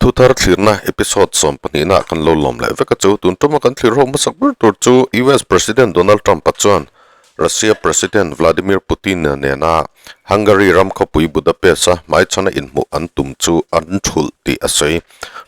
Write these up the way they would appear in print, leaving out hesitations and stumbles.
Thuthar thlirna episode sawmpahnihna kan lo lawm leh vek a chu. Tun tuma kan thlir ho hmasak ber tur chu US President Donald Trump-a chuan Russia President Vladimir Putin-a nena Hungary ram khawpui Budapest-a hmaichhana inhmuh an tum chu an thulh tih a sawi.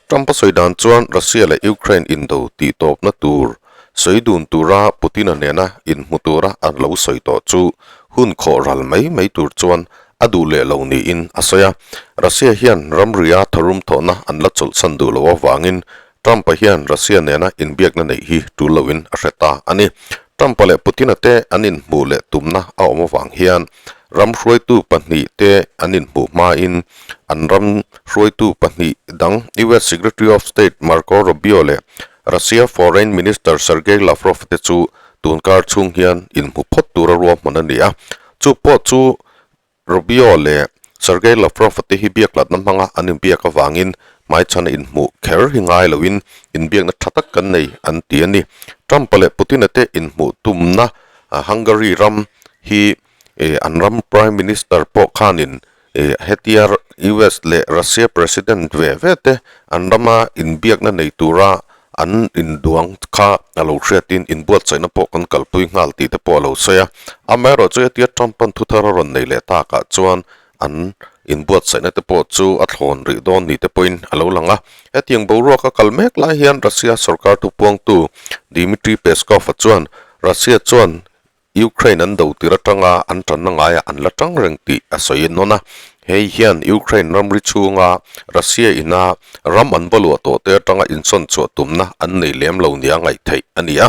Trump-a sawi dan chuan Russia leh Ukraine indo tihtawpna tur sawi dun tura Putin-a nena inhmu tura a lo sawi tawh chu hun khawh ral mai mai tur chuan a duh leh lo niin a sawi a. Russia hian ramria tharum thawhna an la chawlhsan duh loh avangin Trump-a hian Russia nena inbiakna neih hi tul loin a hre ta a ni. Trump-a leh Putin-a te an inhmuh leh tumna a awm avang hian ram hruaitu pahnih te an inhmuh hmain an ram hruaitu pahnih dang US Secretary of State Marco Rubio leh Russia Foreign Minister Sergei Lavrov te chu tunkar chhung hian inhmu phawt tura ruahman a ni a. Chu pawh chu Rubio leh Sergei Lavrov te hi biaklatna hmanga an inbiak avangin hmaichhana inhmuh kher hi ngai loin inbiakna tha tak kan nei an ti a ni. Trump-a leh Putin-a te inhmuh tumna Hungary ram hi an ram Prime Minister pawh khanin hetia US leh Russia President ve ve te an rama inbiakna nei tura An induang kha a lo hriatin inbuatsaihna pawh kan kalpui nghal tih te pawh a lo sawi a. Amaherawh chu hetia Trump-a'n thuthar a rawn nei leh takah chuan an inbuatsaihna te pawh chu a thlawn rih dawn ni te pawhin a lo lang a. Hetiang boruak a kal mek lai hian Russia sorkar thupuangtu Dmitry Peskov-a chuan Russia chuan Ukraine an do tir atanga an tanna ngaiah an la tang reng tih a sawi nawn a. Hei hian Ukraine ramri chhunga Russia ina ram an va luah tawh te atanga insawn chhuah tumna an nei lem lo nia ngaih theih a ni a.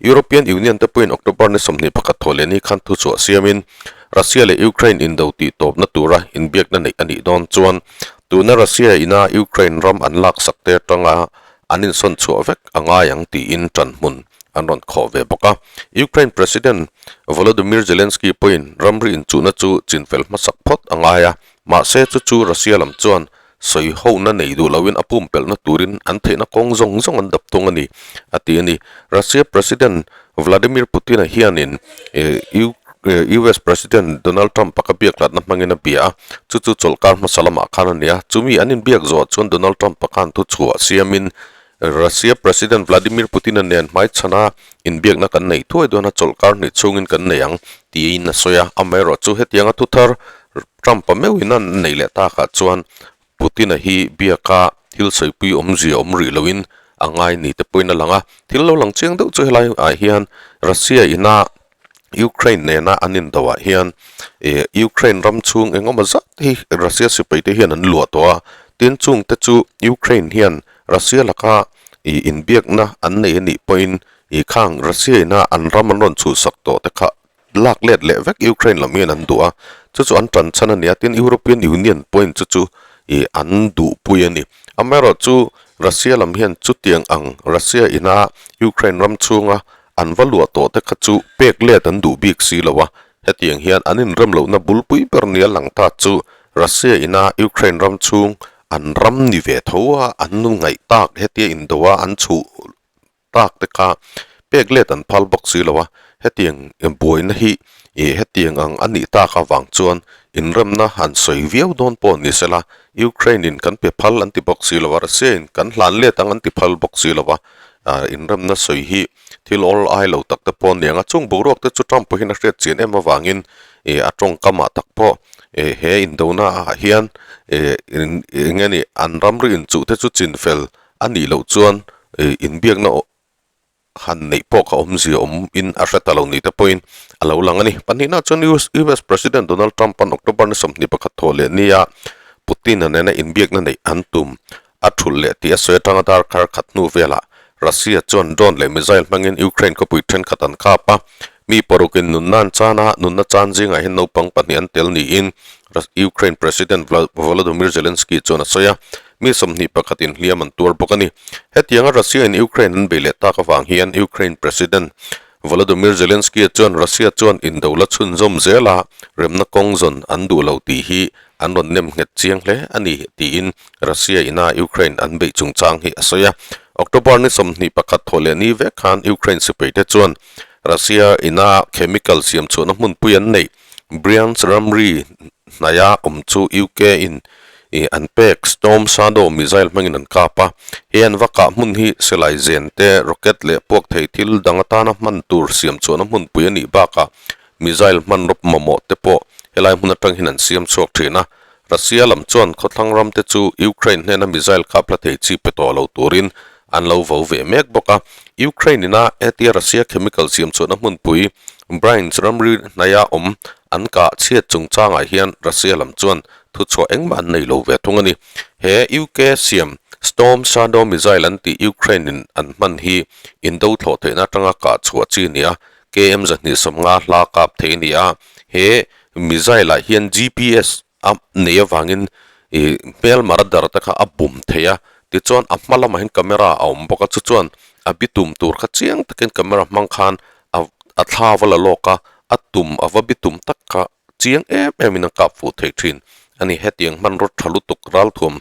European Union te pawhin October ni 21 thaw leh ni khan thuchhuah siamin Russia leh Ukraine indo tih tawpna tura inbiakna neih a nih dawn chuan tuna Russia ina Ukraine ram an laksak te atanga an insawn chhuah vek a ngai ang tiin tanhmun an rawn khawh ve bawk a. Ukraine President Volodymyr Zelensky pawhin ramri inchuhna chu chinfel hmasak phawt a ngai a, mahse chu chu Russia lam chuan sawi hona nei duh loin a pumpelhna turin an theihna kawng zawng zawng an dap tung a ni, a ti a ni. Russia President Vladimir Putin-a hianin US President Donald Trump-a ka biakhlatna hmangin a bia a, chu chu chawlhkar hmasa lamah khan a ni a. Chumi an inbiak zawh chuan Donald Trump-a khan thuchhuah siamin Russia President Vladimir Putin-a nen hmaichhana inbiakna kan neih thuai dawn a, chawlhkar hnih chhungin kan nei ang, tiin a sawi a. Amaherawhchu hetianga thuthar Trump-a meuhin a neih leh takah chuan Putin-a hi biaka thil sawipui awmzia awm rih loin a ngai ni te pawhin a lang a. Thil lo lang chiang deuh chu helai ah hian Russia ina Ukraine nena an indo ah hian ih Ukraine ram chhung eng awma zat hi Russia sipai te hian an luah tawh a, tin chung te chu Ukraine hian Russia laka ih inbiakna an nei anih pawhin ih khang Russia ina an ram an rawn chhuhsak tawh te kha lak let leh vek Ukraine lam hian an duh a, chu chu an tan chhan a ni a, tin European Union pawhin chu chu ih an duhpui a ni. Amaherawhchu Russia lam hian chutiang ang Russia ina Ukraine ram chhunga an va luah tawh te kha chu pek let an duh bik si lo a, hetiang hian an inrem lohna bulpui ber nia lang ta chu Russia ina Ukraine ram chhung an ram ni ve tho a, an ngaih tak hetia indo a an chhuh tak te kha pek let an phal bawk si lo a, hetiang buaina hi ih hetiang ang a nih tak avang chuan inremna han sawi viau dawn pawh ni sela, Ukraine in kan pe phal an ti bawk si lo a, Russia in kan hlan let ang an ti phal bawk si lo a, ah inremna sawi hi thil awl ai lo tak te pawh a ni ang a, chung boruak te chu Trump pawhin a hriat chian em avangin ih a tawngkamah tak pawh ih he indona ah hian ih eng nge ni an ramri inchuh te chu chinfel A nih loh chuan inbiakna han neih pawh kha awmzia awm in a hre ta lo ni te pawhin a lo lang a ni. Pahnihna chuan US President Donald Trump-a'n October ni 21 thawh leh nia Putin-a nena inbiakna neih an tum a thulh leh tih a sawi atanga darkar khat hnu velah Russia chuan drone leh missile hmangin Ukraine khawpui thenkhat an kap a. Mi parukin nunna an chan a, nunna chan zingah hian naupang pahnih an tel niin Ukraine President Volodymyr Zelensky chuan a sawi a. Mi 21 in hliam an tuar bawk a ni. Hetianga Russia in Ukraine an bei leh tak avang hian Ukraine President Volodymyr Zelensky chuan Russia chuan indo la chhunzawm zel a, remna kawng zawn an duh lo tih hi an rawn nem nghet chiang hle a ni tiin Russia ina Ukraine an beih chungchang hi a sawi a. October ni 21 thawh leh ni vek khan Ukraine sipaite chuan Russia ina chemical siamchhuahna hmunpui an neih Bryansk ramri hnaia awm chu UK in. Ih an pek Storm Shadow missile hmangin an kap a, he an va kah hmun hi silai zen te, rocket leh puak thei thil dang atana hman tur siam chuahna hmunpui a nih bakah missile hmanraw mamawh te pawh helai hmun atang hian an siam chhuak thin a. Russia lam chuan khawthlang ram te chu Ukraine hnena missile kap hla thei chi pe tawh lo turin an lo vo ve mek bawk a. Ukraine ina hetia Russia chemical siam chhuahna hmunpui Bryansk ramri hnaia awm an kah chhiat chungchangah hian Russia lam chuan Thuchhuah engmah an nei lo ve thung a ni. He UK siam Storm Shadow missile an tih Ukraine in an hman hi indo thlawh theihna atanga kah chhuah chi a ni a, KM 250 hla kap thei a ni a. He missile ah hian GPS a nei avangin ih hmelmar a dar te kha a bum thei a, tichuan a hma lamah hian camera a awm bawk a, chu chuan a bitum tur kha chiang takin camera hmang khan a thla va la lawk a, a tum a va bitum tak kha Chiang em em in an kap fuh thei thin a ni. Hetiang hmanraw tha lutuk ralthuam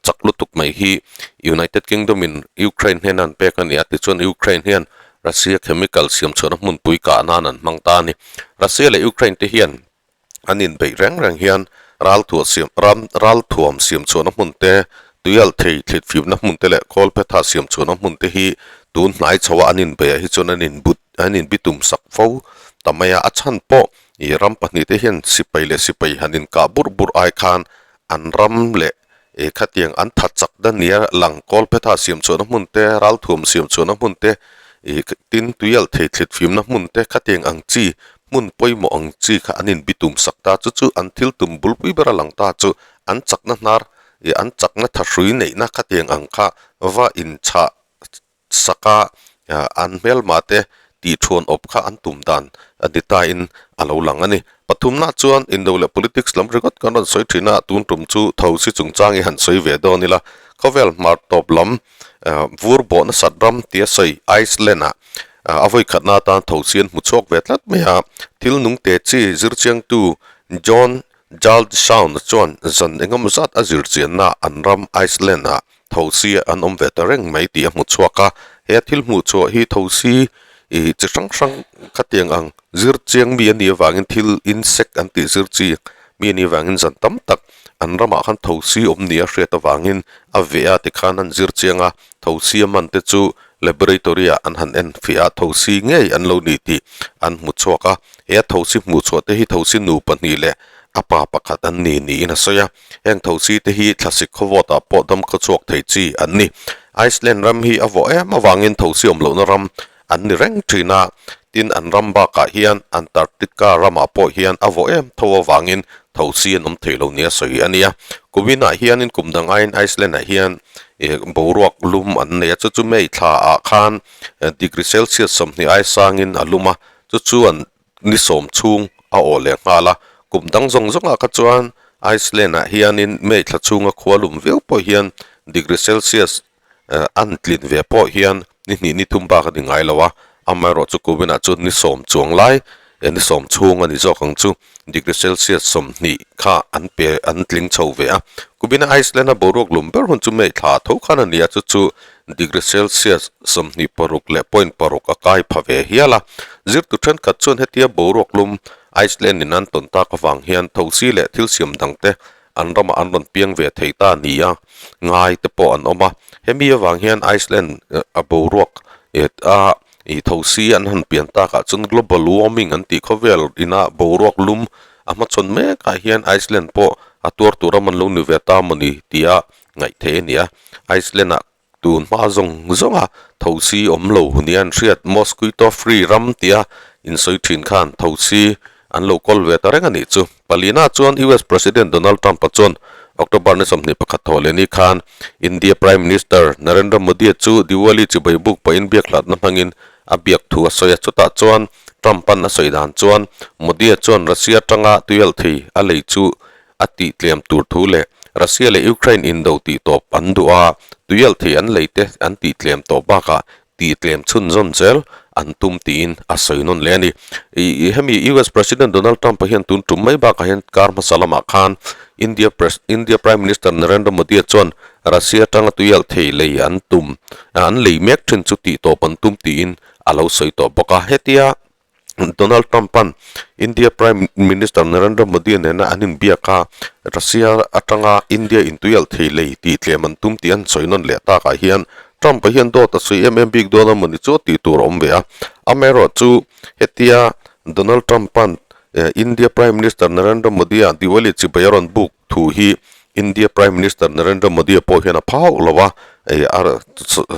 chak lutuk mai hi United Kingdom in Ukraine hnena an pek a ni a, tichuan Ukraine hian Russia chemical siam chhuahna hmunpui kah nan an hmang ta a ni. Russia leh Ukraine te hian an inbeih reng reng hian ralthuah siam ram ralthuam siam chhuahna hmun te, tuialh thei thlit fimna hmun te leh kawlphetha siam chhuahna hmun te hi tun hnai chho a an inbeih ah hi chuan an inbut an inbitum sak fo ta mai a, a chhan pawh Ih ram pahnihte hian sipai leh sipai han inkah burh burh ai khan an ram leh ih khatiang an tha chak dan nia lang kawlphetha siam chhuahna hmun te, ralthuam siam chhuahna hmun te, ih tin tuialh thei thlit fimna hmun te khatiang ang chi hmun pawimawh ang chi kha an inbitum sak ta. Chu chu an thil tum bulpui bera lang ta chu an chakna hnar ih an chakna thahrui neihna khatiang ang kha va inchah Saka an hmelma te tih thuan awp kha an tum dan a ni ta in a lo lang a ni. Pathumna chuan indo leh politics lam ringawt kan rawn sawi thin a, tun tum chu tho si chungchang i han sawi ve dawn ila. Khawvel hmar tawp lam vur bawh nasat ram tia sawi Iceland ah a vawi khatna atan tho si an hmu chhuak ve tlat mai a. Thil nung te chi zirchiangtu John Jaldshawn chuan zan engemaw zat a zirchianna an ram Iceland ah Thosi an awm ve ta reng mai tih a hmu chhuak a, he thil hmuh chhuah hi thosi ih chi hrang hrang khatiang ang zir chiang mi a nih avangin thil insect an tih zir chi mi a nih avangin zan tam tak an ramah khan thosi awm nia hriat avangin a veh a tikhan an zir chiang a, thosi a man te chu laboratory ah an han en fiah a, thosi ngei an lo ni tih an hmu chhuak a, he a thosi hmuh chhuah te hi thosi nu pahnih leh a pa pakhat an ni niin a sawi a. Heng thosi te hi thlasik khawvawt ah pawh dam khaw chhuak thei chi an ni. Iceland ram hi a vawh em avangin thosi awm lohna ram an ni reng thin a, tin an ram bakah hian Antarctica ramah pawh hian a vawh em tho avangin thosi an awm thei lo nia sawi a nia. Kuminah hianin kum dang aiin Iceland ah hian boruak lum an nei a, chu chu May thla ah khan degree Celsius 20 ai sangin a lum a, chu chuan ni sawm chhung a awh leh nghal a, kum dang zawng zawngah kha chuan Iceland ah hianin May thla chhunga khua lum viau pawh hian degree Celsius an tlin ve pawh hian ni hnih ni thum bak a ni ngai lo a, amaherawh chu kuminah chuan ni sawm chuang lai ni sawm chhung a ni zawk ang chu degree Celsius 20 kha an pe an tling chho ve a, kumina Iceland a boruak lum ber hun chu May thla tho khan a ni a, chu chu degree Celsius 26 leh point paruk a kai pha ve hial a. Zirtu thenkhat chuan hetia boruak lum Iceland in an tawn tak avang hian thosi leh thil siam dangte an ramah an rawn piang ve thei ta ni a ngai te pawh an awm a. Hemi avang hian Iceland a boruak a thosi an han pian takah chuan global warming an tih khawvel ina boruak lum a hmachhawn mekah hian Iceland pawh a tuar tur a man lo ni ve ta mawni tia ngaih theih a ni a, Iceland ah tun hma zawng zawnga thosi awm lo nia an hriat mosquito free ram tia insawi thin khan thosi an lo kawl ve ta reng a nih chu. Palina chuan US President Donald Trump-a chuan October ni 21 thawh leh ni khan India Prime Minister Narendra Modi-a chu Diwali chibai buk pahin biak hlatna hmangin a biak thu a sawi a, chutah chuan Trump-a'n a sawi dan chuan Modi-a chuan Russia atanga tuialhthei a lei chu a tih tlem tur thu leh Russia leh Ukraine indo tih tawp an duh a, tuialhthei an lei te an tih tlem tawh bakah tih tlem chhunzawm zel an tum tiin a sawi nawn leh a ni. Ih hemi US President Donald Trump-a hian tun tum mai bakah hian kar hmasa lamah khan India Pres India Prime Minister Narendra Modi-a chuan Russia atanga tuialhthei lei an tum an lei mek thin chu tih tawp an tum tiin a lo sawi tawh bawk a. Hetia. Donald Trump-a'n India Prime Minister Narendra Modi nena an inbiak a, Russia atanga India intuialh thei lei tih tlem an tum tih an sawi nawn leh takah hian Trump-a hian dawt a sawi em em bik dawn a mawni chu tih tur a awm ve a. Amaherawhchu hetia Donald Trump-a'n India Prime Minister Narendra Modi-a Diwali chibai a rawn buk thu hi India Prime Minister Narendra Modi-a pawh hian a phauh lo a,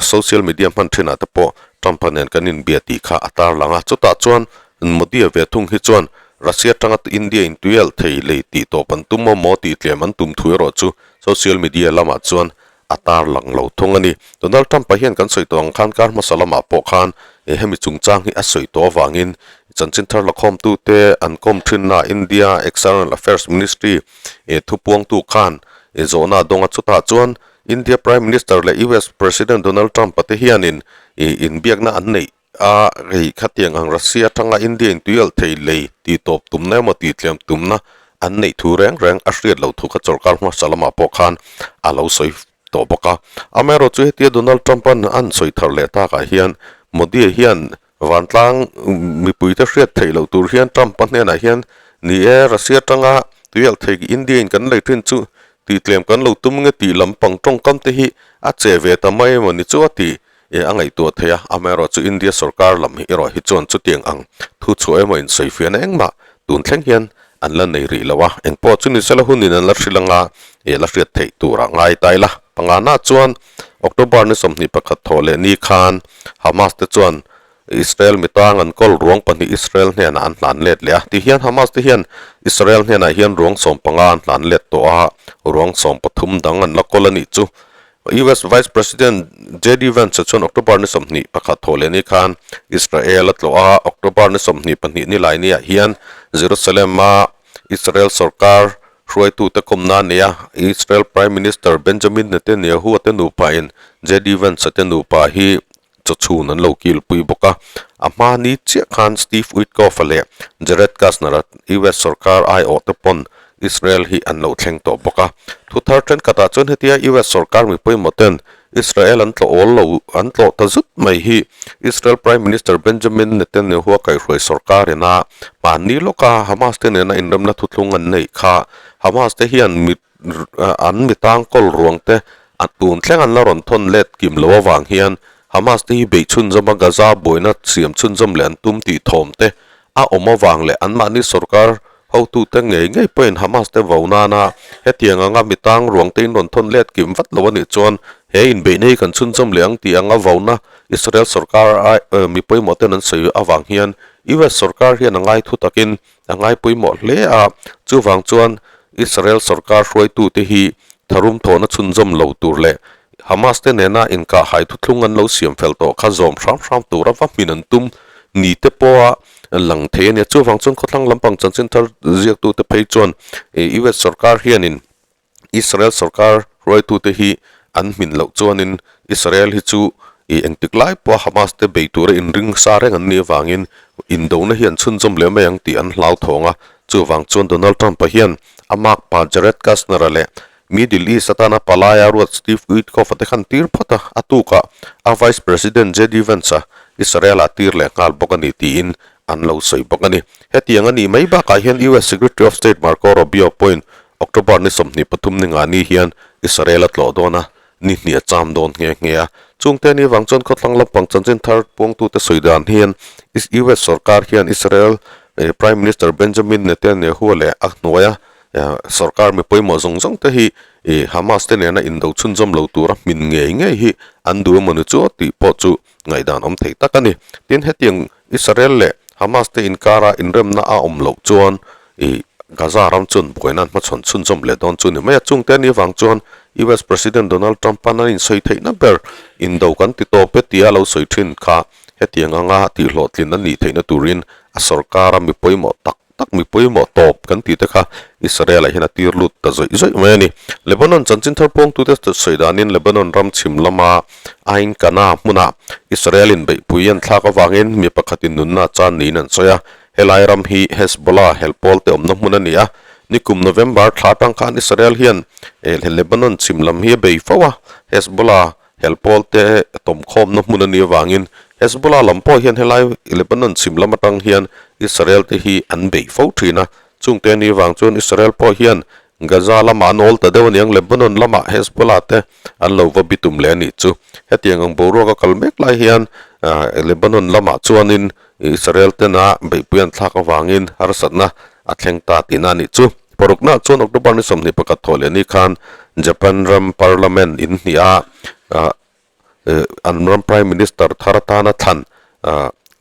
social media hman thinah te pawh Trump-a nen kan inbia tih kha a tarlang a. Chutah chuan Modi-a ve thung hi chuan Russia atanga India in tuialh thei lei tih tawp an tum emaw tih tlem an tum thu erawh chu social media lamah chuan a tarlang lo thung a ni. Donald Trump-a hian kan sawi tawh ang khan kar hmasa lamah pawh khan hemi chungchang hi a sawi tawh avangin chanchin thar lakhawmtute an kawm thinna India External Affairs Ministry thupuangtu khan zawhna a dawng a. Chutah chuan India Prime Minister leh US President Donald Trump-a te hianin inbiakna an neih a, hei khatiang ang Russia atanga India in tuialh thei lei tih tawp tumna emaw tih tlem tumna an neih thu reng reng a hriat loh thu kha sorkar hmasa lamah pawh khan a lo sawi tawh bawk a. Amaherawh chu hetia Donald Trump-a'n an sawi thar leh takah hian Modi-a hian vantlang mipuite hriat theih loh tur hian Trump-a hnenah hian ni e, Russia atanga tuialh thei India in kan lei thin chu tih tlem kan lo tum nge tih lampang tawngkam te hi a che ve ta mai emaw ni chu a ti. E a ngaihtuah thei a, amaherawhchu India sorkar lam hi erawh hi chuan chutiang ang thu chhuah emaw insawifiahna engmah tun thleng hian an la nei rih lo a, engpawh chu ni sela hunin an la hrilh anga e la hriat theih turah ngai ta ila. Pangana chuan October ni 21 thawh leh ni khan Hamas te chuan Israel mitang an kawl ruang pahnih Israel hnenah an hlan let leh a, tihian Hamas te hian Israel hnenah hian ruang 15 an hlan let tawh a, ruang 13 dang an la kawl a nih chu. US Vice President JD Vance chuan October ni 21 thawh leh ni khan Israel a tlawh a, October ni 22 ni lai niah hian Jerusalem-a Israel sorkar hruaitute kawmna a nei a, Israel Prime Minister Benjamin Netanyahu-a te nupain JD Vance-a te nupa hi chawchhun an lo kilpui bawk a. A hma ni chiah khan Steve Witkoff-a leh Jared Kushner-a US sorkar aiawhte pawn Israel hi an lo thleng tawh bawk a. Thu thar thenkhatah chuan hetia US sorkar mi pawimawh ten Israel an tlawh awl lo an tlawh ta zut mai hi Israel Prime Minister Benjamin Netanyahu-a kaihhruai sorkar ina hmanni lawka Hamas te nena inremna thuthlung an neih kha Hamas te hian mi an mi tangkawl ruang te a tun thleng an la rawn thawn let kim lo avang hian Hamas te hi beih chhunzawm a Gaza buaina siam chhunzawm leh an tum tih thawm te a awm avang leh anmahni sorkar hotute ngei ngei pawhin Hamas te vo nana hetiang anga mi tang ruang te in rawn thawn let kim vat lo a nih chuan he inbeihna hi kan chhunzawm leh ang tih anga vona Israel sorkar a mi pawimawh ten an sawi avang hian US sorkar hian a ngai thu takin A ngaipawimawh hle a, chuvang chuan Israel sorkar hruaitute hi tharum thawhna chhunzawm lo tur leh Hamas te nena inkahhai thuthlung an lo siam fel tawh kha zawm hram hram tura va hmin an tum ni te pawha lang thei a nia. Chuvang chuan khawthlang lampang chanchin thar ziaktute phei chuan US sorkar hianin Israel sorkar hruaitute hi an hmin loh chuanin Israel hi chu i engtik lai pawha Hamas te bei tura inring sa reng an nih avangin indona hi an chhunzawm leh mai ang tih an hlauthawng a. Chuvang chuan Donald Trump-a hian a makpa Jared Kushner-a leh Middle East atana palaia ruat Steve Witkoff-a te khan tir phawt a, a tukah a Vice President JD Vance-a Israel-ah tir leh nghal bawk a ni tiin an lo sawi bawk a ni. Hetiang a nih mai bakah hian US Secretary of State Marco Rubio pawhin October ni 23 ni nga ni hian Israel a tlawh dawn a, ni hnih a cham dawn nghe nghe a. Chungte ni vang chuan khawthlang lampang chanchin thar puangtute sawi dan hian US sorkar hian Israel Prime Minister Benjamin Netanyahu leh a hnuaia sorkar mi pawimawh zawng zawng te hi Hamas te nena indo chhunzawm lo tura hmin ngei ngei hi an duh emaw ni chu tih pawh chu ngaihdan awm thei tak a ni. Tin, hetiang Israel leh Hamas te inkara inremna a awm loh chuan ih Gaza ram chuan buaina an hmachhawn chhunzawm leh dawn chu ni mai a. Chungte anih avang chuan US President Donald Trump an an insawi theihna ber indo kan ti tawp e tia lo sawi thin kha hetiang anga tihhlawhtlin a nih theihna turin a sorkara mi pawimawh tak tak mi pawimawh tawp kan tih te kha Israel-ah hian a tir lut ta zawih zawih mai a ni. Lebanon chanchin thar pawngtute sawi danin Lebanon ram chhim lama Ain Kana hmunah Israel-in beihpui an thlak avangin mi pakhatin nunna chan niin an sawi a. Helai ram hi Hezbollah helpawl te awmna hmun a ni a. Nikum November thla atang khan Israel hian Lebanon chhim lam hi a bei fo a, Hezbollah helpawl te tawmkhawmna hmun a nih avangin Hezbollah lam pawh hian helai Lebanon chhim lam atang hian Israel te hi an beih fo thin a, chungte a nih vang chuan Israel pawh hian Gaza lamah an awl ta deuh aniang Lebanon lamah Hezbollah te an lo va bitum leh a nih chu. Hetiang ang boruak a kal mek lai hian Lebanon lamah chuanin Israel tena beihpui an thlak avangin harsatna a thleng ta tihna a nih chu. Paruknaah chuan October ni 21 thawh leh ni khan Japan ram Parliament in hnih a an ram Prime Minister thar atana thlan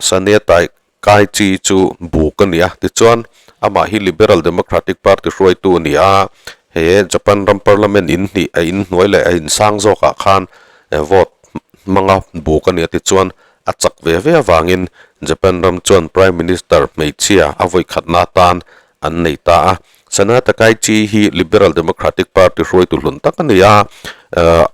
Sanae Takaichi chu buk a ni a. Tichuan, amah hi Liberal Democratic Party hruaitu a ni a, he Japan ram Parliament in hnih a inhnuai leh a insang zawkah khan vote hmanga buk a ni a. Tichuan, A chak ve ve avangin Japan ram chuan Prime Minister hmeichhia a vawikhatna atan an nei ta a. Sanae Takaichi hi Liberal Democratic Party hruaitu hlun tak a ni a,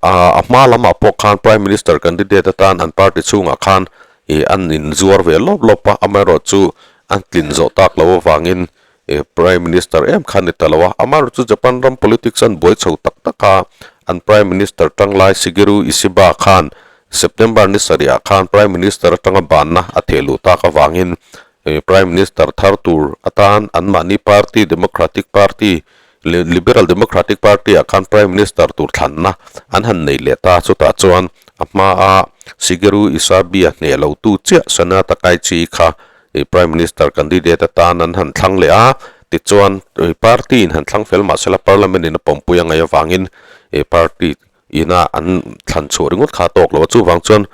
a hma lamah pawh khan Prime Minister candidate atan an party chhungah khan an inzuar ve lawp lawp a, amaherawhchu an tlin zawh tak loh avangin Prime Minister em kha ni ta lo a, amaherawhchu Japan ram politics an buai chho tak tak a, an Prime Minister tanglai Shigeru Ishiba khan September ni sarihah khan Prime Minister atanga banna a theh luh tak avangin Prime Minister thar tur atan anmahni party Democratic Party Liberal Democratic Party ah khan Prime Minister tur thlanna an han nei leh ta, chutah chuan a hmaa Shigeru Ishiba hneh lo tu chiah Sanae Takaichi kha I Prime Minister candidate atan an han thlang leh a, tichuan party in han thlang fel mah sela Parliament in a pawmpui a ngaih avangin party ina an thlan chhuah ringawt kha a tawk lo a, chuvang chuan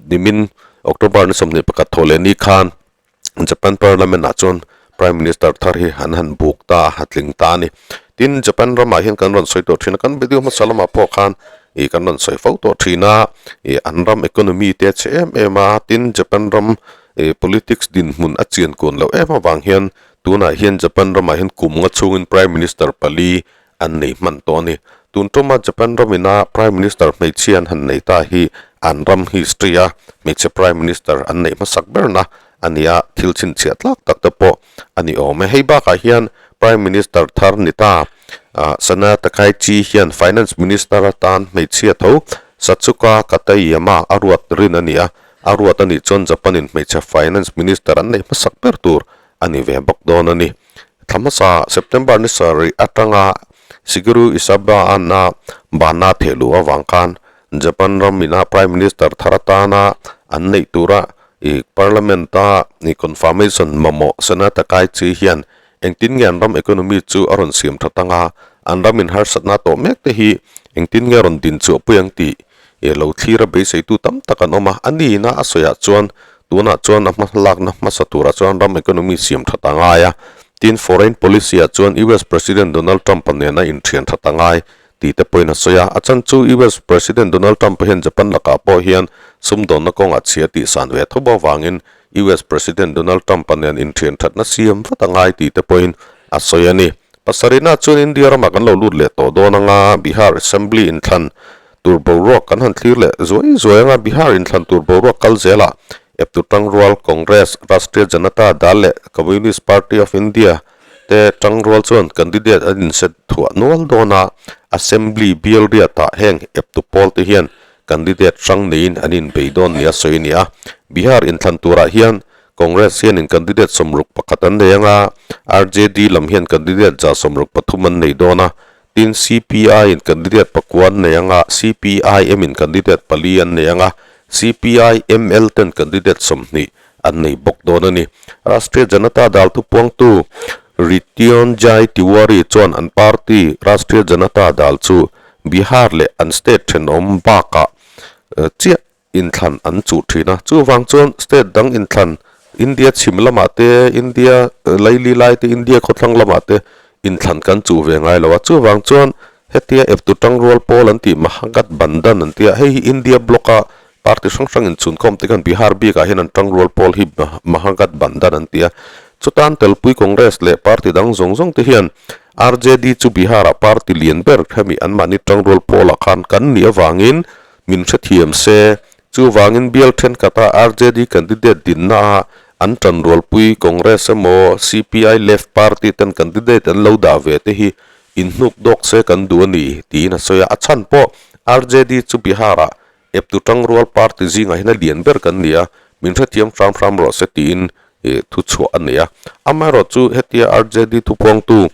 nimin October ni 21 thawh leh ni khan Japan Parliament ah chuan Prime Minister thar hi an han buk ta a, a tling ta a ni. Tin, Japan ramah hian kan rawn sawi tawh thin a, kan video hmasa lamah pawh khan ih kan rawn sawi fo tawh thin a, ih an ram economy te a chhe em em a, tin Japan ram ih politics dinhmun a chian kun loh em avang hian tunah hian Japan ramah hian kum nga chhungin Prime Minister pali an nei hman tawh a ni. Tun tuma Japan ramina Prime Minister hmeichhia an han nei ta hi an ram history a hmeichhe Prime Minister an neih hmasak berna a ni a, thil chhinchhiah tlak tak te pawh a ni awm e. Hei bakah hian Prime Minister thar ni ta Sanae Takaichi hian Finance Minister atan hmeichhia tho Satsuka Katayama a ruat rin a ni a, a ruat a nih chuan Japan in hmeichhe Finance Minister an neih hmasak ber tur a ni ve bawk dawn a ni. Thla hmasa September ni sarih atanga Shigeru Ishiba ana bana theh luh avang khan Japan ram ina Prime Minister thar atana an neih tura i Parliament a i confirmation mamawh Sanae Takaichi hian engtin nge an ram economy chu a rawn siam that anga an ram in harsatna tawh mek te hi engtin nge rawn din chhuah pui ang tih i lo thlir a beiseitu tam tak an awm a, a ni ina a sawiah chuan tunah chuan a hma lakna hmasa turah chuan ram economy siam that a ngai a, tin foreign policy ah chuan US President Donald Trump-a nena inthian that a ngai tih te pawhin a sawi a, a chan chu US President Donald Trump-a hian Japan lakah pawh hian sumdawnna kawngah chhia tih san ve tho avangin US President Donald Trump-a nen inthian thatna siam vat a ngai tih te pawhin a sawi a ni. Pasarihna chuan India ramah kan lo lut leh tawh dawn anga Bihar Assembly inthlan tur boruak kan han thlir leh zuai zuai anga Bihar inthlan tur boruak kal zelah eptu tangrual Congress, Rashtriya Janata Dal leh Communist Party of India te tangrual chuan candidate an inset thuah nual dawn a, Assembly bial riatah heng eptu pawl te hian candidate hrang neiin an inbei dawn nia sawi a ni a. Bihar inthlan turah hian Congress hianin candidate 61 an nei anga RJD lam hian candidate 163 an nei dawn a, Tin, CPI in candidate pakua an nei anga, CPIM in candidate pali an nei anga, CPI, ML ten candidate 20 an nei bawk dawn a ni. Rashtriya Janata Dal thupuangtu Rityunjay Tiwari chuan an party Rashtriya Janata Dal chu Bihar leh an state thenawm bakah chiah inthlan an chuh thin a, chuvang chuan state dang inthlan India chhim lamah te, India laili lai te, India khawthlang lamah te inthlan kan chuh ve ngai lo a, chuvang chuan hetia eptu tangrual pawl an tih Mahagathbandhan an tia, hei hi India block a party hrang hrang inchhunkhawm te khan Bihar bikah hian an tangrual pawl hi Mahagathbandhan an ti a, chutan telpui Congress leh party dang zawng zawng te hian RJD chu Bihar ah party lian ber hemi anmahni tangrual pawlah khan kan nih avangin Min hrethiam se, chuvangin bial thenkhat-a RJD candidate dinna-a an tanrualpui Congress emaw CPI Left Party ten candidate an lo dah ve te hi inhnuk dawk se kan duh a ni, tiin a sawi a. A chhan pawh RJD chu Bihar-ah Eptu tangrual party zingah hian a lian ber kan ni a, min hrethiam hram hram rawh se tiin thu chhuah a nei a. Amaherawhchu hetia RJD thupuangtu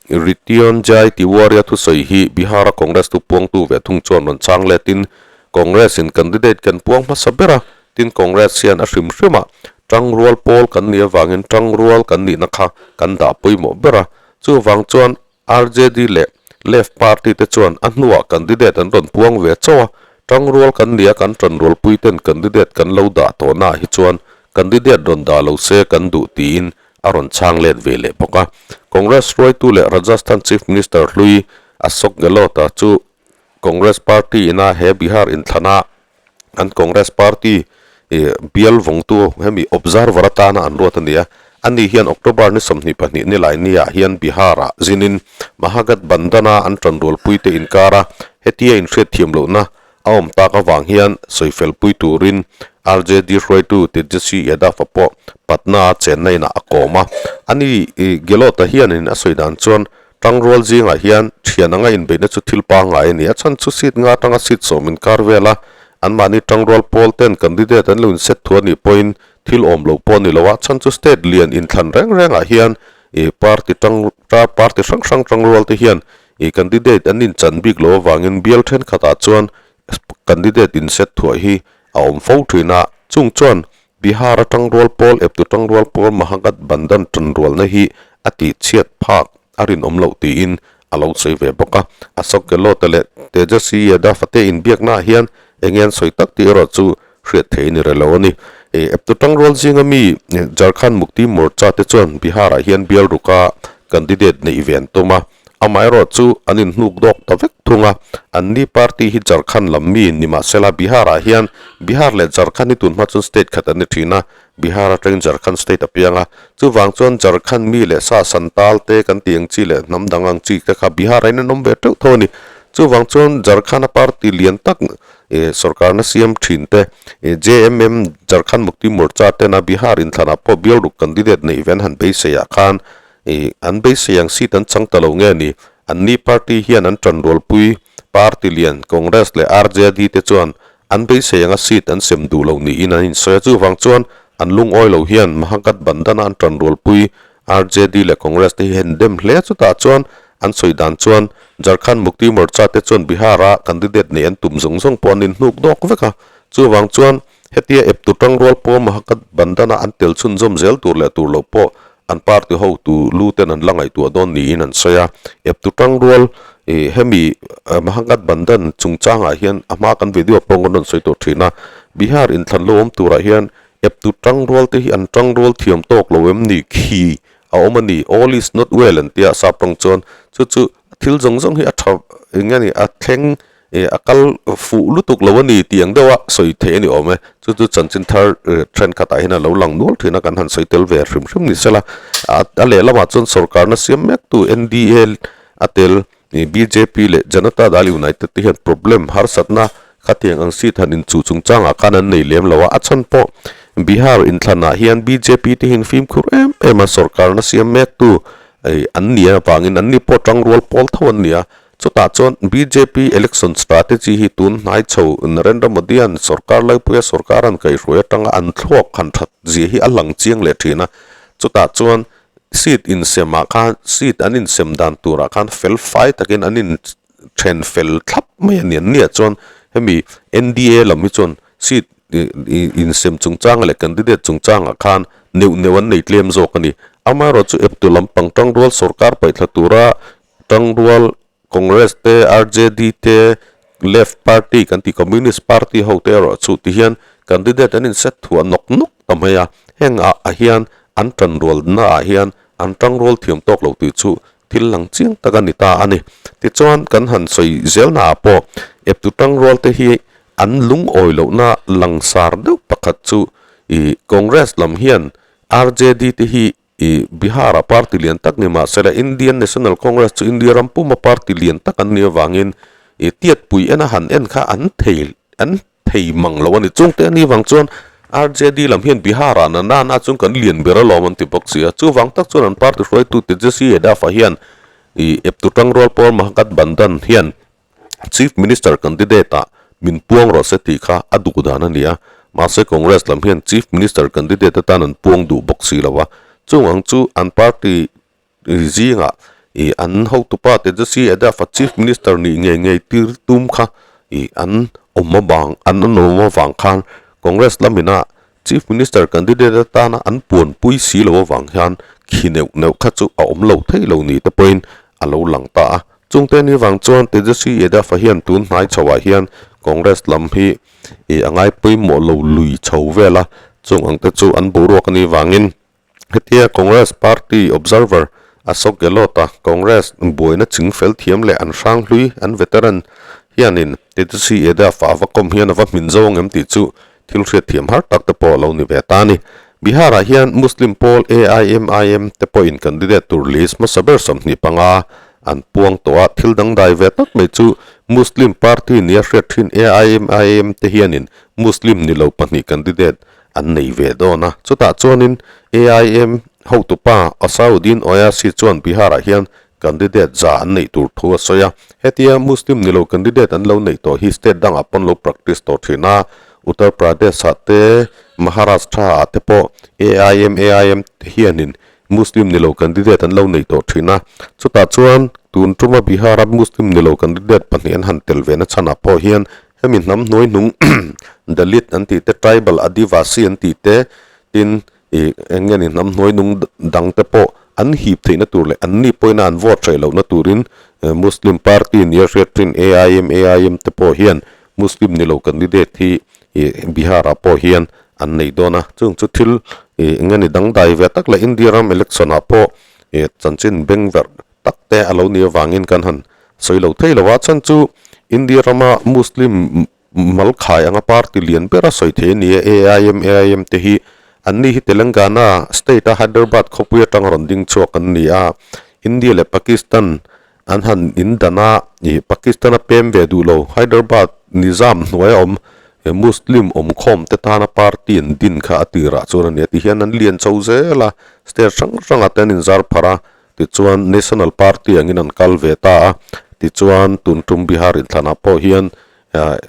Rityunjay Tiwari-a thusawi hi Bihar-a Congress thupuangtu ve thung chuan rawn chang letin Congress-in candidate kan puang hmasa ber a, tin Congress hian a hrim hrimah tangrual pawl kan nih avangin tangrual kan nihna kha kan dah pawimawh ber a, chuvang chuan RJD leh Left Party te chuan a hnuah candidate an rawn puang ve chauh a, tangrual kan nia kan tanrualpui ten candidate kan lo dah tawhnaah hi chuan candidate rawn dah lo se kan duh tiin a rawn chhang let ve leh bawk a. Congress hruaitu leh Rajasthan Chief Minister hlui Ashok Gehlot-a chu Congress Party ina he Bihar inthlana an Congress Party bial vawngtu hemi observer atana an ruat a ni a. Ani hian October ni 22 ni lai niah hian Bihar-ah zinin Mahagathbandhan-a an tanrualpuite inkara hetia inhriatthiam lohna a awm tak avang hian sawifelpui turin RJD hruaitu Tejaswi Yadav-a pawh Patna-a chenna inah a kawm a. Ani Gehlot-a hianin a sawi dan chuan Tangrual zingah hian thian anga inbeihna chu thil pangngai a ni. A chhan chu seat nga atanga seat sawm inkar vela anmahni tangrual pawl ten candidate an lo inset thu a nih pawhin thil awm lo pawh a ni lo a. Chhan chu state lian inthlan reng rengah hian ih party tang party hrang hrang tangrual te hian ih candidate an inchan bik loh avangin bial thenkhatah chuan candidate inset thuah hi a awm fo thin a. Chung chuan Bihar atangrual pawl eptu tangrual pawl Mahagathbandhan tanrualna hi a tihchhiat phak a rinawm loh tiin a lo sawi ve bawk a. Ashok Gehlot-a leh Tejaswi Yadav-a te inbiaknaah hian eng nge an sawi tak tih erawh chu hriat theih a ni reh lo a ni. Eptu tangrual zinga mi Jharkhand Mukti Morcha te chuan Bihar-ah hian bial ruka candidate neih ve an tum a. Amaherawh chu an inhnuk dawk ta vek thung a, anni party hi Jharkhand lam mi nimahsela Bihar-ah hian Bihar leh Jharkhand hi tunhma chuan state khat an ni thin a, Bihar atangin Jharkhand state a piang a, chuvang chuan Jharkhand mi leh sa Santal te kan tih ang chi leh hnam dang ang chi te kha Bihar-ah hian an awm ve teuh tho a ni. Chuvang chuan Jharkhand-a party lian tak sorkarna siam thin te JMM Jharkhand Mukti Morcha tena Bihar inthlanah pawh bialruk candidate neih ve an han beiseiah khan Ih, an beisei ang seat an chang ta lo nge ni? Anni party hian an tanrualpui party lian Congress leh RJD te chuan an beisei anga seat an sem duh lo niin an insawi a, chuvang chuan an lungawi lo hian Mahagathbandhan-a an tanrualpui RJD leh Congress te hi hen dem hle a, chutah chuan an sawi dan chuan Jharkhand Mukti Morcha te chuan Bihar-a candidate neih an tum zawng zawng pawh an inhnuk dawk vek a, chuvang chuan Hetia eptu tangrual pawh Mahagathbandhan-a an tel chhunzawm zel tur leh tur loh pawh an party hotu lu ten an la ngaihtuah dawn niin an sawi a. Eptu tangrual ih hemi Mahagathbandhan chungchangah hian a hma kan video pawh kan rawn sawi tawh thin a. Bihar inthlan lo awm turah hian eptu tangrual te hi an tangrual thiam tawk lo em ni khi a awm a ni, all is not well an tia sap tawng chuan chu chu thil zawng zawng hi a tha eng nge ni a thleng Ih a kal fuh lutuk lo a ni tih ang deuh a sawi theih a ni awm e. Chu chu chanchin thar thenkhatah hian a lo lang nual thin a, kan han sawi tel ve hrim hrim ni sela. A lehlamah chuan sorkarna siam mektu NDA a tel bjp leh Janata Dal United te hian problem harsatna khatiang ang seat han inchuh chungchangah khan an nei lem lo a, a chhan pawh Bihar inthlanah hian bjp te hian fimkhur em em a sorkarna siam mektu an ni avangin an ni pawh tangrual pawl tho an ni a. Chutah chuan bjp election strategy hi tun hnai chho Narendra Modi-a'n sorkar laipuia sorkar an kaihhruai atanga an thluak han that zia hi a lang chiang leh thin a. Chutah chuan seat insemah khan seat an insem dan turah khan fel fai takin an in then fel thlap mai a ni. An nia chuan hemi NDA lam hi chuan seat insem chungchang leh candidate chungchangah khan neuh neuh an nei tlem zawk a ni. Amaherawhchu eptu lampang tangrual sorkar paihthla tura Tangrual Congress te, RJD te, Left Party kan tih Communist Party ho te erawh chu ti hian candidate an inset thuah nawk nawk ta mai a, heng ah ah hian an tanrualna ah hian an tangrual thiam tawk lo tih chu thil lang chiang tak a ni ta a ni. Tichuan kan han sawi zelna ah pawh eptu tangrual te hi an lungawi lohna langsar deuh pakhat chu ih Congress lam hian RJD te hi I Bihar-a party lian tak ni mah sela Indian National Congress chu India ram puma party lian tak an nih avangin i tiatpui ena han en kha an thei an thei mang lo a ni. Chungte a nih vang chuan RJD lam hian Bihar-ah na nana chuan kan lian ber alawm an ti bawk si a. Chuvang tak chuan an party hruaitu Tejaswi Yadav-a hian i eptu tangrual pawl Mahagathbandhan hian Chief Minister candidate-ah. min puang rawh se tih kha a duh dan a ni a, mahse Congress lam hian Chief Minister candidate atan an puang duh bawk si lo a, chung ang chu an party zingah ih an hotupa Tejaswi Yadav a Chief Minister nih ngei ngei tir tum kha ih an awm avang an awm avang khan Congress lamina Chief Minister candidate atana an puanpui si lo avang hian khi neuh neuh kha chu a awm lo thei lo ni te pawhin a lo lang ta a. Chungte ni vang chuan Tejaswi Yadav a hian tun hnai chhoah hian Congress lam hi ih a ngai pawimawh lo lui chho vel a, chung ang te chu an boruak a nih vangin hetia Congress party observer Ashok Gehlot a Congress buaina chingfel thiam leh an hrang hlui an veteran hianin Tejaswi Yadav a va kawm hian a va hmin zo ang em tih chu Thil hriatthiam har tak te pawh a lo ni ve ta a ni. Bihar-ah hian Muslim pawl AIMIM te pawhin candidate tur list hmasa ber 25 an puang tawh a, thil dangdai ve tak mai chu Muslim party nia hriat thin AIMIM te hianin Muslim ni lo pahnih candidate an nei ve dawn a. Chutah chuanin AIM hotupa Asauddin Owaisi chuan Bihar-ah hian Candidate za an neih tur thu a sawi a, hetia Muslim ni lo candidate an lo neih tawh hi state dangah pawn lo practice tawh thin a, Uttar Pradesh-ah te, Maharashtra-ah te pawh AIM AIM te hianin Muslim ni lo candidate an lo neih tawh thin a, chutah chuan tun tuma Bihar-a Muslim ni lo candidate pahnih an han tel ve na chhanah pawh hian hemi hnam hnuai hnung Dalit an tih te, Tribal Adivasi an tih te, tin Ih, eng nge ni hnam hnuai nung dang te pawh an hip theihna tur leh an ni pawhin an vote hreh lohna turin Muslim party nia hriat thin AIM AIM te pawh hian Muslim ni lo candidate hi ih Bihar ah pawh hian an nei dawn a, chung chu thil ih eng nge ni dangdai ve tak leh India ram election ah pawh ih chanchin bengverh tak te a lo nih avangin kan han sawi lo thei lo a, chhan chu India rama Muslim Malkhai anga party lian bera sawi thei a ni a, AIM AIM te hi an ni hi Telangana state a Hyderabad khawpui atanga rawn ding chhuak an ni a, India leh Pakistan an han in dan a, ih Pakistan a pem ve duh lo Hyderabad Nizam hnuaia awm Muslim awmkhawm te tana party an din kha a tirah chuan a ni a, tihian an lian chho zel a, state hrang hrangah te an inzar pharh a, Tichuan National Party angin an kal ve ta a, tichuan tun tum Bihar inthlanah pawh hian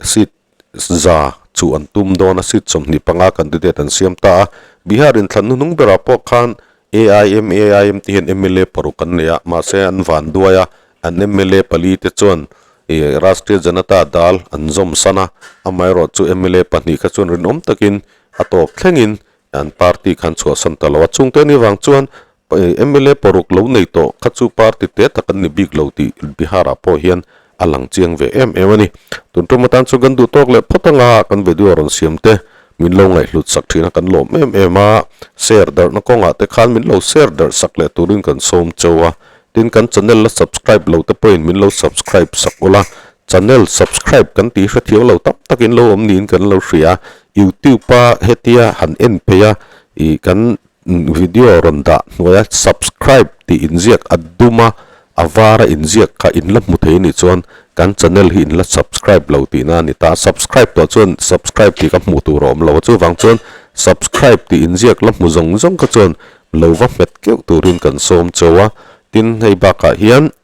seat za chu an tum dawn a, seat 25 candidate an siam ta a. Bihar inthlan hnuhnung berah pawh khan AIM AIM te hian mla paruk an nei a, mahse an van duai a, an mla pali te chuan Rashtriya Janata Dal an zawm san a, amaherawh chu mla pahnih kha chuan rinawm takin a tawp thlengin an party khan chhuahsan ta lo a, chungte ni vang chuan Mla paruk lo nei tawh kha chu party te tak an ni bik lo tih Bihar-ah pawh hian a lang chiang ve em em a ni. Tun tum atan chu kan duh tawk leh phawt anga kan video rawn siam te min lo ngaihhlut sak thin a kan lawm em em a, share darhna kawngah te khan min lo share darh sak leh turin kan sawm cheu a, tin kan channel la subscribe lo te pawhin min lo subscribe sak ula, channel subscribe kan tih hrethiam lo tam takin lo awm niin kan lo hria, youtube-a hetia han en phei a ih kan Video rawn dah hnuaia subscribe tih inziak a dum a, a var a inziak kha in la hmu thei anih chuan kan channel hi in la subscribe lo tihna a ni ta. Subscribe tawh chuan subscribe tih ka hmuh tur a awm lo a, chuvang chuan subscribe tih inziak la hmu zawng zawng kha chuan lo va hmet keuh turin kan sawm cheu a. Tin, hei bakah hian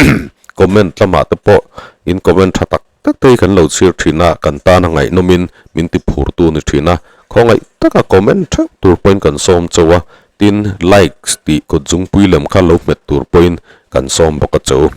comment lamah te pawh in comment tha tak tak te hi kan lo chhir thin a, kan tan a ngaihnawmin min ti phur tu ni thin a, khawngaih taka comment theuh tur pawhin kan sawm chauh a, tin likes tih kut zungpui lem kha lo hmet tur pawhin kan sawm bawk a cheu.